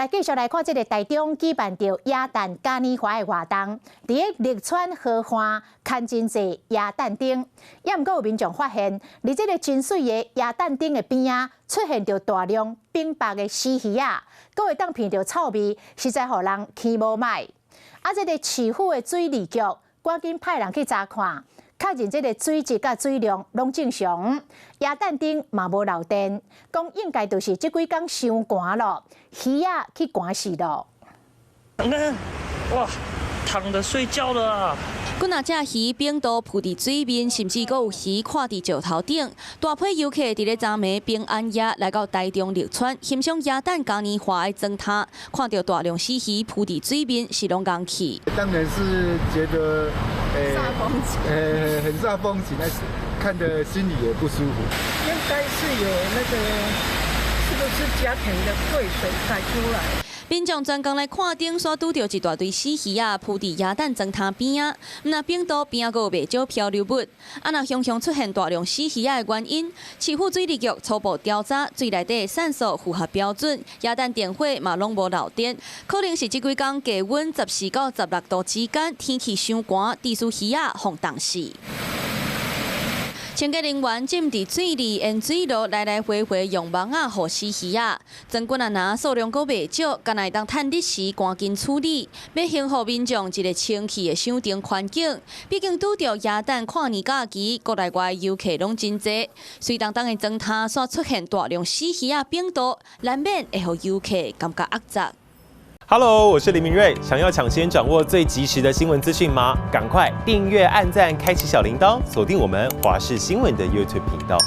來繼續來看這个台中舉辦著耶誕嘉年華的活動，佇咧綠川河畔牽真濟耶誕燈，也毋過有民眾發現，佇這个真媠的耶誕燈的邊仔出現著大量冰白的死魚仔，閣會當鼻著臭味，實在予人起無䆀。啊，這个市府的水利局趕緊派人去查看，確認這个水質佮水量攏正常，耶誕燈嘛無漏電，講應該就是這幾工傷寒咯，魚仔去寒死咯。你看，哇，躺著睡覺了。幾若隻魚冰都浮佇水面，甚至閣有魚跨佇石頭頂。大批遊客佇咧昨暝平安夜來到台中綠川，欣賞耶誕嘉年華的鑽塔，看著大量死魚浮佇水面，是攏戇去。當然是覺得，很煞風景，但是看得心裡也不舒服。應該是有那個，是不是家庭的廢水排出來？民眾專工來看燈，煞拄著一大堆死魚仔浮佇耶誕鑽塔邊仔，毋但冰道邊仔閣有袂少漂流物。啊，若雄雄出現大量死魚仔的原因，市府水利局初步調查，水內底酸素符合標準，耶誕燈火嘛攏無漏電，可能是這幾工低溫14到16度之間，天氣傷寒，致使魚仔予凍死。清潔人員浸佇水裡沿水路來來回回用網仔護死魚仔，全軍啊若數量閣袂少，敢若會當趁日時趕緊處理，欲還予民眾一个清氣的賞燈環境。畢竟拄著耶誕跨年假期，國內外遊客攏真濟，水當當的鑽塔煞出現大量死魚仔冰毒，難免會予遊客感覺壓雜。 Hello，我是林明瑞，想要搶先掌握最及時的新聞資訊嗎？趕快訂閱、按讚、開啟小鈴鐺，鎖定我們華視新聞的 YouTube 頻道。